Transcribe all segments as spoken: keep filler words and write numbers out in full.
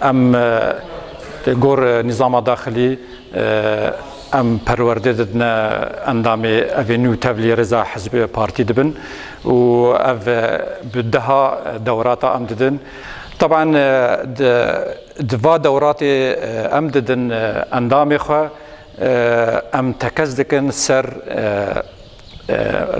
Em gor nîzama daxilî em perwerdê didine endamê evê nû tevlî rêza hizbê partî dibin û ev bi deha dewrata em didin. Taban di, di va dewratê em didin endamê xwe, em tekez dikin ser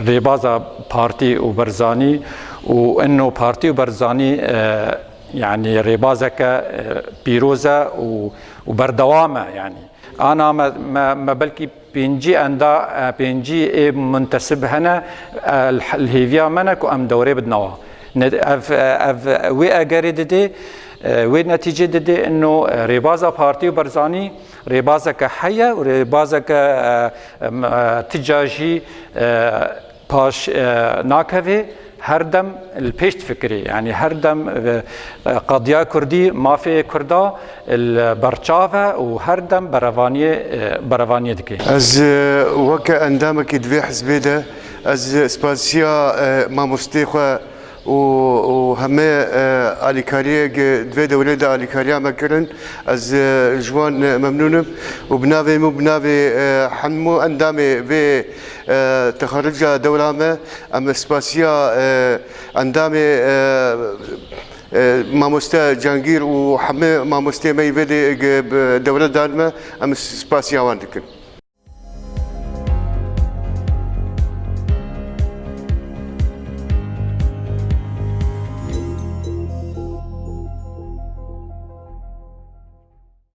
rêbaza partî û Barzanî û ino partî û Barzanî, e, yanî rêbazeke, e, pîroz e û, û berdewam e yanî. Ana me, me, me belkî pêncî enda, e, pêncî ê muntesib hene, e, li, li hêviya me ne ku em dewrê bidine wa. Ne, ev, e, ev wê egerê didê, e, wê netîcê didê ino, e, rêbaza partî û Barzanî rêbazeke heye û rêbazeke, e, em, e, ti ca jî, e, paş, e, nakeve, her dem li pêş difikirê. Yanî her dem, e, e, qediya Kurdî, mafê Kurda li berçav e û her dem berevaniyê, e, berevaniyê dike. Ez, e, weke endamekî di vê hizbê de, ez spasiya, e, mamostê xwe û, û hemê, e, alîkariyê gi-, di vê dewrê de alîkariya me kirin. Ez, e, ji wan, e, memnûn im û bi navê min û bi navê, e, hemû endamê vê, e, texeruca dewra me, em spasiya, e, endamê, e, e, mamoste Cangîr û hemê mamostê me yî vê de, e, dewre dan me, em spasiya wan dikin.